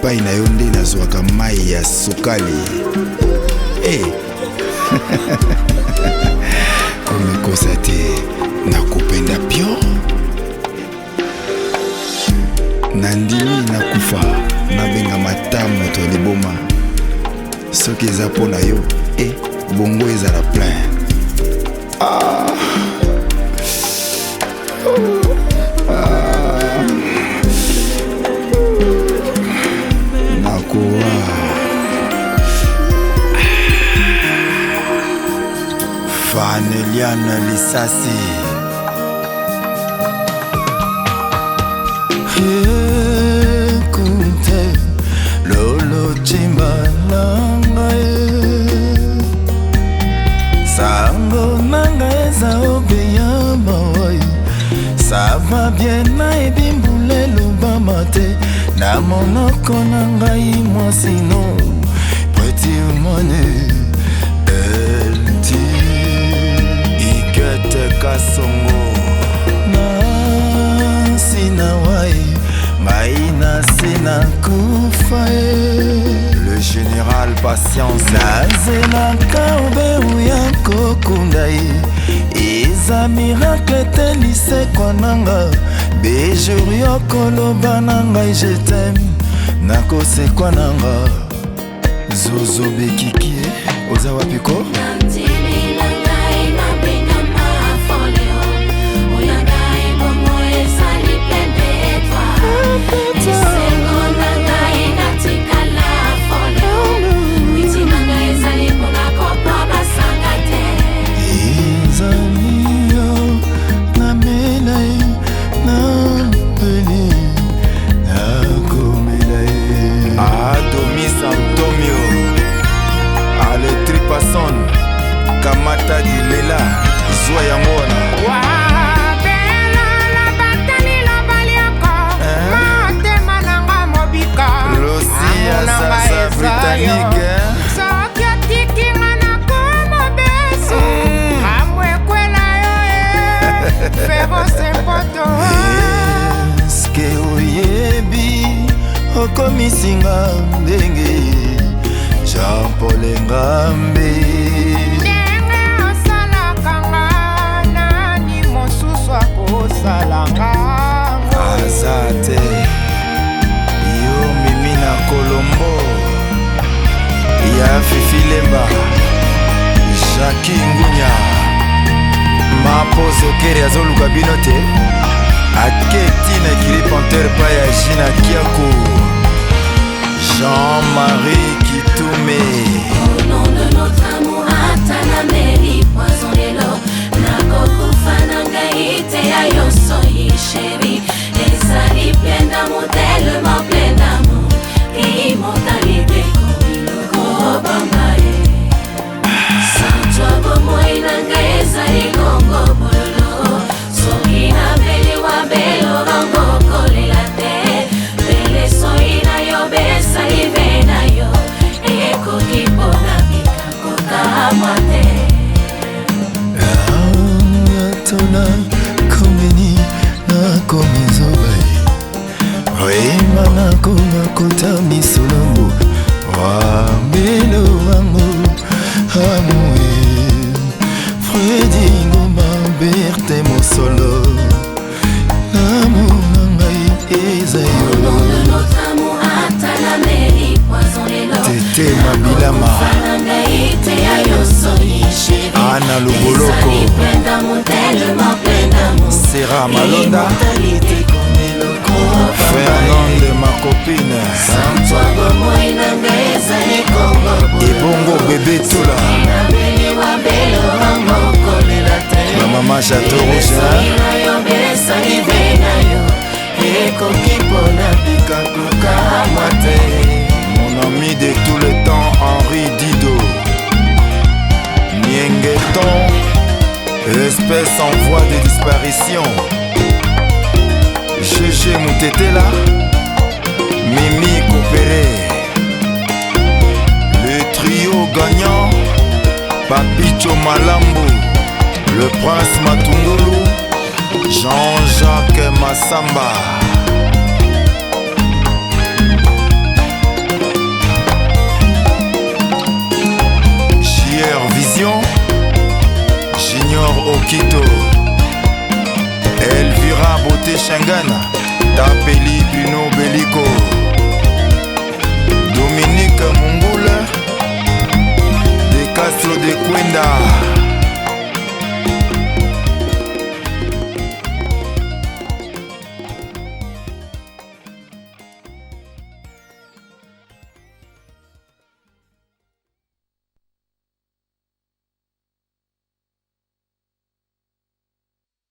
Epai na yo nde nazwaka mai ya sukali. Hey. Komikosa te, nakopenda pio. Nandimi nakufa, nabengama ata moto ya liboma. Soki eza mpo na yo, e bongo ezala plein. Ah. Ah. Nakowa. Faneliane Lisasi. Écoute, Lolo Chimba na ngai, sango na ngai eza obeya mawai. Ça va bien, nayebi mbula elobama te na monoko na ngai mwasi no preti mwane elti. Igete Kasongo. Nasi na wai ngai nasi nakufa e. Le général Patience. Nazelaka obeu ya kokunda ye, eza miracle te lisekwa nanga bejour yo koloba na ngai je t'aime nakosekwa nanga zozo bekikie oza wapi ko. Ezali yo namela ye napeli nakomela ye. Adomis Antonio. Ale Tripason. Kamata Dilela. Zwa yango wana. Losi ya Zaza Britannique. Soki otikinga nakoma besu amwekwela yo e ferose mpoto. Eske oyebi okomisinga ndenge Jean-Paul Ngambe? Ndenge osalaka nga, nani mosusu akosala nga? Aza te. Yo mimi na Kolombo. Ya Fifi Lemba. Jackie Ngunya. Mapo Zokere azoluka bino te. Aketi na ekili Panthère pa ya Gina Kiako. Jean-Marie Kitume. Au nom de notre amour, ata nameli poison lelo, nakokufa na ngai te ya yo soyi chéri. Ezali plein d'amour, tellement plein d'amour, immortalité komiloko ye. Sans toi bomoi na ngai ezali kongo bololo. Soki nameli wabelo bango kolela te. Bele soi na yo besalive na yo ekoki mpona bika kokamwa te. Tona komeni nakomi zoba oyema nakoma kota misolombo wambelo wango amue Fredi Ngoma Berte Mosolo l'amour na ngai eza Au yo. nom de notre amour, ata nameli poison lelo, Tete Mabilama. nakokufa na ngai te ya yo soyi chéri. Anna Luboloko. Ezali plein d'amour, tellement plein d'amour, Sarah Malonda. Immortalité. Fernande ma copine. Sans toi bomoi na ngai ezali kongo Ebongo bébé Tula. Nameli wabelo bango kolela te. La maman Château Rouge. Soi na yo besalive na yo ekoki mpona bika kokamwa te. Mon ami de tout le temps, Henri Dido. Niengeton, espèce en voie de disparition. GG Moutetela, Mimi Kopéré. Le trio gagnant, Papicho Malambo, le prince Matungulu, Jean-Jacques Massamba.